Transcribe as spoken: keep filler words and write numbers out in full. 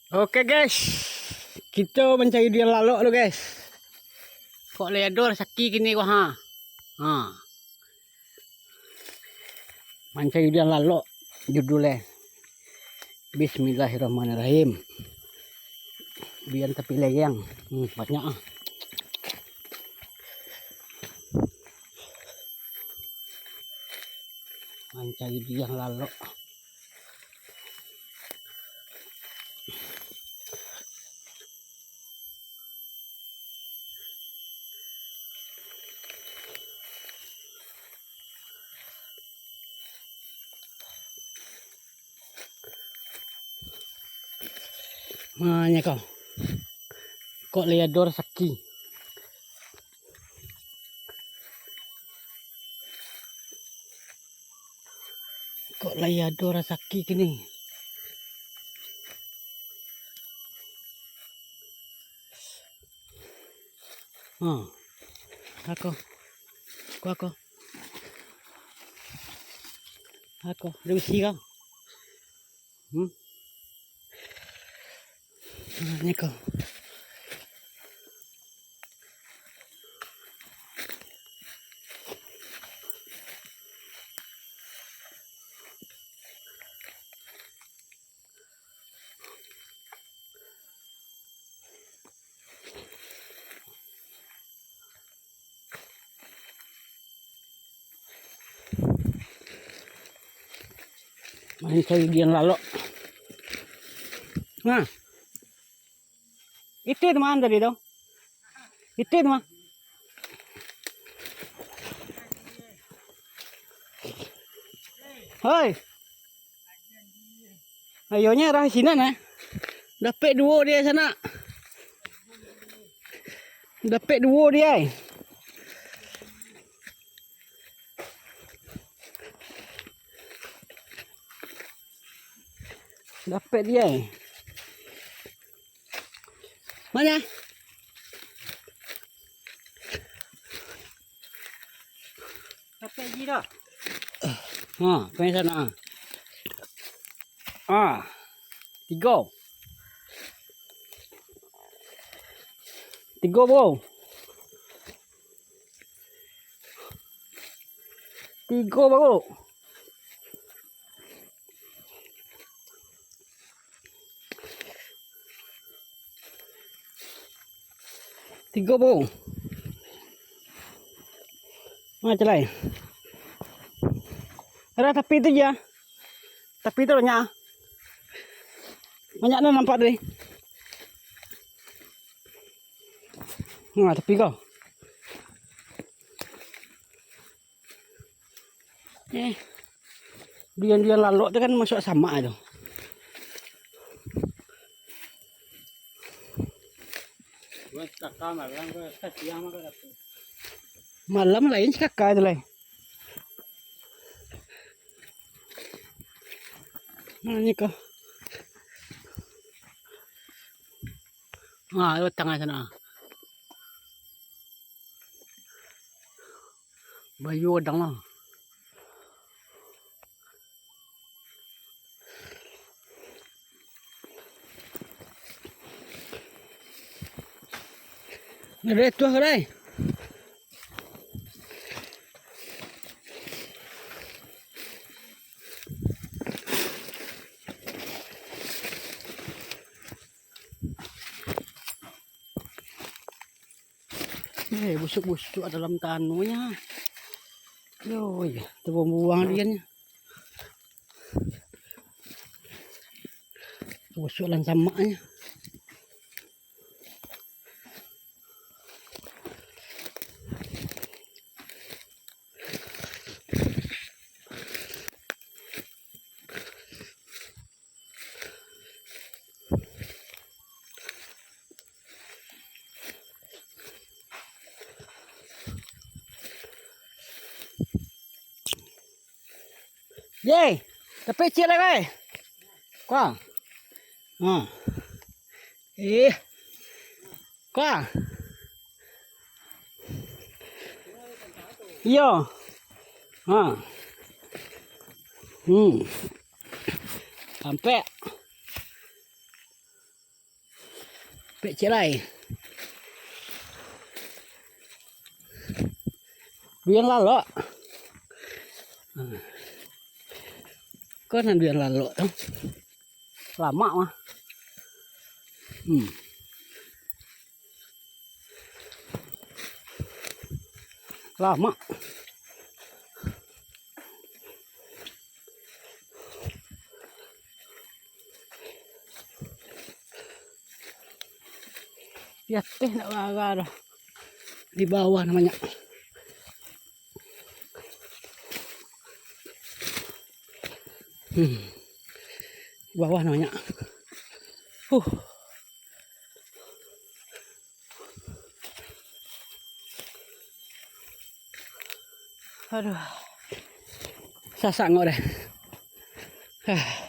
Oke guys, kito mancari duian lalok tu guys. Kok lai ado rasaki kini ko ha. Ha. Mancari duian lalok judulnyo. Bismillahirrahmanirrahim. Duian tapi lereng. Hmm, banyak ah. Mancari duian lalok. Manya kau. Kok lai ado rasaki. Kok lai ado rasaki kini. Ha. Ako. Ko ako. Ako. Ado bisi ko. Hmm. Ha, ni ko. Main cari dian lalok. Nah. Itu teman tadi tu. Itu teman. Hoi. Ayonyo arah sinan, eh. Dapek duo dia sanak. Dapek duo dia, eh. Dapek dia, eh. Mana? Sampai ji dah. Ha, pai sana. Ah. Tigo. Tigo, bro. Tigo baru. Tigo, bro. Nah, calai. Arah tapi tu ja. Tapi tu banyak. Banyak dah nampak tadi. Nah, tapi ko. Eh, duian-duian lalok tu kan masuak samak tu. Malam lain sakaka tu lai. Nah, ni ko. Nah, batang sana. Bayu gadang lah. Nah, dari tuah kadai. Eh, busuk-busuk dalam tanuhnyo. Yo, iya, tabuang-buang diannyo. Busuk dalam samaknyo. Ye, tapi ciek lai, weh. Kuah. Ha. Eh. Kuah. Iyo. Ha. Hmm. Sampai. Pek ciek lai. Duian lalok. Ko nan duian lalok tu. Lamak mah. Hmm. Lamak. Di ateh ndak bara doh. Di bawah nan banyak. Hmm. Di bawah nan banyak. Huh. Aduh. Sasak ngok deh. Ah.